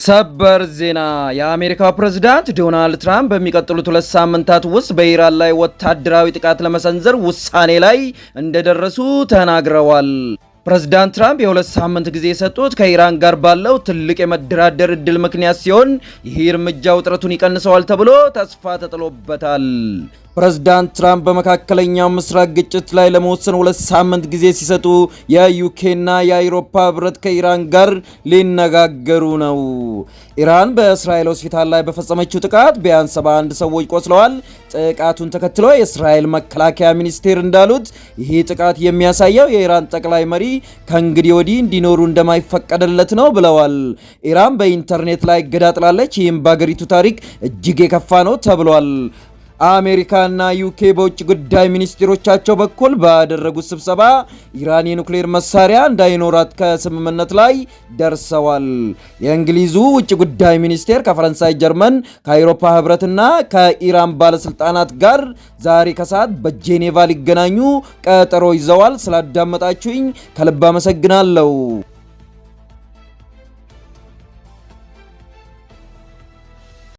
ሰበር ዜና! የአሜሪካው ፕሬዝዳንት ዶናልድ ትራምፕ በሚቀጥሉት 2 ሳምንታት ውስጥ በኢራን ላይ ወታደራዊ ጥቃት ለመሰንዘር ውሳኔ ላይ እንደደረሱ ተናግረዋል። ፕሬዝዳንት ትራምፕ የ2 ሳምንት ጊዜ የሰጡት ከኢራን ጋር ባለው ትልቅ የመደራደር እድል ምክንያት ሲሆን፣ ይህ እርምጃ ውጥረቱን ይቀንሰዋል ተብሎ ተስፋ ተጥሎበታል። ፕሬዝዳንት ትራምፕ በመካከለኛው ምስራቅ ግጭት ላይ ለመወሰን 2 ሳምንት ጊዜ ሲሰጡ፣ የዩኬና የአውሮፓ ህብረት ከኢራን ጋር ሊነጋገሩ ነው። ኢራን በእስራኤል ሆስፒታል ላይ በፈጸመችው ጥቃት ቢያንስ 71 ሰዎች ቆስለዋል። ጥቃቱን ተከትሎ የእስራኤል መከላከያ ሚኒስቴር እንዳሉት፣ ይህ ጥቃት የሚያሳየው የኢራን ጠቅላይ መሪ ከእንግዲህ ወዲህ እንዲኖሩ እንደማይፈቀድለት ነው ብለዋል። ኢራን በኢንተርኔት ላይ እገዳ ጥላለች። ይህም በአገሪቱ ታሪክ እጅግ የከፋ ነው ተብሏል። አሜሪካና ዩኬ በውጭ ጉዳይ ሚኒስቴሮቻቸው በኩል ባደረጉት ስብሰባ ኢራን የኑክሌር መሳሪያ እንዳይኖራት ከስምምነት ላይ ደርሰዋል። የእንግሊዙ ውጭ ጉዳይ ሚኒስቴር ከፈረንሳይ፣ ጀርመን፣ ከአውሮፓ ህብረትና ከኢራን ባለስልጣናት ጋር ዛሬ ከሰዓት በጄኔቫ ሊገናኙ ቀጠሮ ይዘዋል። ስላዳመጣችሁኝ ከልብ አመሰግናለሁ።